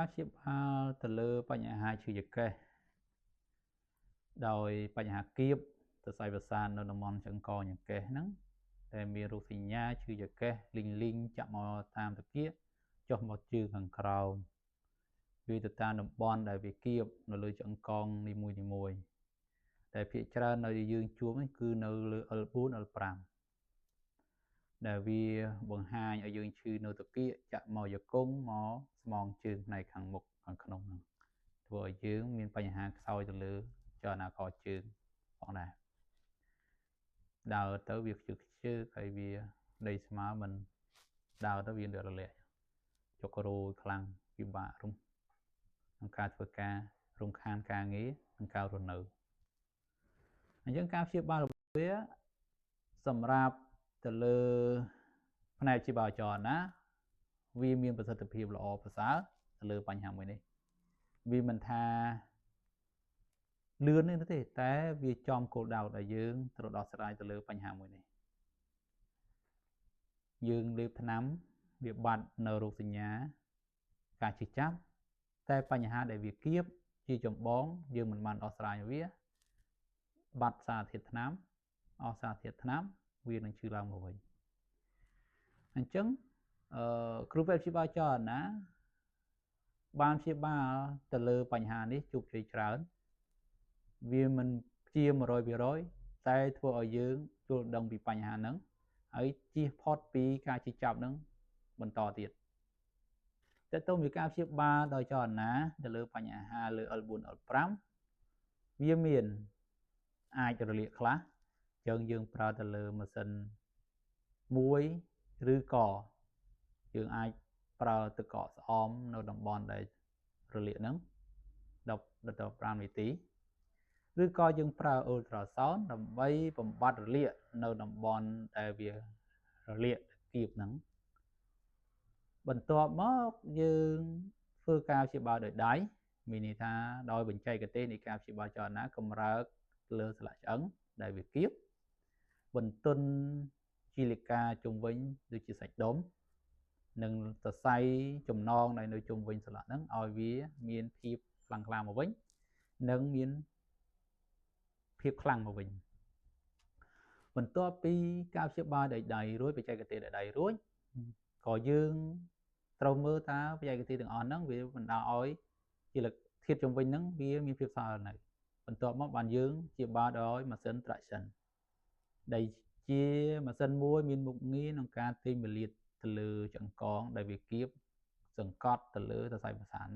ការព្យាបាលទៅលើបញ្ហាឈឺចង្កេះដោយបញ្ហាគៀបសរសៃប្រសាទនៅតំបន់ឆ្អឹងកចង្កេះហ្នឹងដែលមានរោគសញ្ញាឈឺចង្កេះលីងលីងចាក់មកតាមត្រគាកចុះមកជើងខាងក្រោមវាទៅតាមតំបន់ដែលវាគៀបនៅលើឆ្អឹងកងនីមួយៗតែភាគច្រើននៅយើងជួបនេះគឺនៅលើ L4 L5 ដែលវាបង្ហាញឲ្យយើងឈឺនៅត្រគាកចាក់មកយង្គង់មកស្មងជើងផ្នែកខាងមុខខាងក្នុងហ្នឹងធ្វើឲ្យយើងមានបញ្ហាខ្សោយទៅលើចលនាកជើងផងដែរដើរទៅវាខ្ជិះខ្ជើហើយវាដីស្មើមិនដើរទៅវារលាកចុករោយខ្លាំងពិបាករំក្នុងការធ្វើការរំខានការងារនិងការរស់នៅអញ្ចឹងការព្យាបាលវាសម្រាប់ទៅលើផ្នែកជីវចលណាវាមានប្រសិទ្ធភាពល្អប្រសើរទៅលើបញ្ហាមួយនេះវាមិនថាលឿននេះទេតែវាចំគោលដៅដែលយើងត្រូវដោះស្រាយទៅលើបញ្ហាមួយនេះយើងលេបថ្នាំវាបាត់នៅរោគសញ្ញាការជិះចាប់តែបញ្ហាដែលវាគៀបជាចម្បងយើងមិនបានដោះស្រាយវាបាត់សារធាតុថ្នាំអស់សារធាតុថ្នាំវានឹងឈឺឡើងមកវិញអញ្ចឹងអឺគ្រូពេទ្យព្យាបាលចលនាបានព្យាបាលទៅលើបញ្ហានេះជោគជ័យច្រើនវាមិនជា100%តែធ្វើឲ្យយើងយល់ដឹងពីបញ្ហាហ្នឹងហើយជៀសផុតពីការជិះចាប់ហ្នឹងបន្តទៀតតើតើមានការព្យាបាលដោយចលនាទៅលើបញ្ហាលើ L4 L5 វាមានអាចរលាកខ្លះចឹងយើងប្រើទៅលើម៉ាស៊ីនមួយឬក៏យើងអាចប្រើទឹកកកស្អំនៅតំបន់ដែលរលាកហ្នឹង10ដល់15នាទីឬក៏យើងប្រើ ultrasound ដើម្បីបំបត្តិរលាកនៅតំបន់ដែលវារលាកគៀបហ្នឹងបន្ទាប់មកយើងធ្វើការព្យាបាលដោយដៃមានន័យថាដោយបច្ចេកទេសនៃការព្យាបាលចលនាកម្រើកលើស្លាកឆ្អឹងដែលវាគៀបបន្ទន់ជីលិកាជុំវិញដូចជាសាច់ដុំនិងសរសៃចំណងដែលនៅជុំវិញស្លាកហ្នឹងឲ្យវាមានភាពខ្លាំងក្លាមកវិញនិងមានភាពខ្លាំងមកវិញបន្ទាប់ពីការព្យាបាលដោយដៃរួចបច្ចេកទេសដោយដៃរួចក៏យើងត្រូវមើលតើបច្ចេកទេសទាំងអស់ហ្នឹងវាបណ្ដាលឲ្យជាធាតុជុំវិញហ្នឹងវាមានភាពសើនៅបន្ទាប់មកបានយើងព្យាបាលដោយម៉ាស៊ីន traction ដែលជាម៉ាស៊ីនមួយមានមុខងារក្នុងការទាញមលាតទៅលើចង្កងដែលវាគៀបសង្កត់ទៅលើសរសៃប្រសាទហ្នឹង។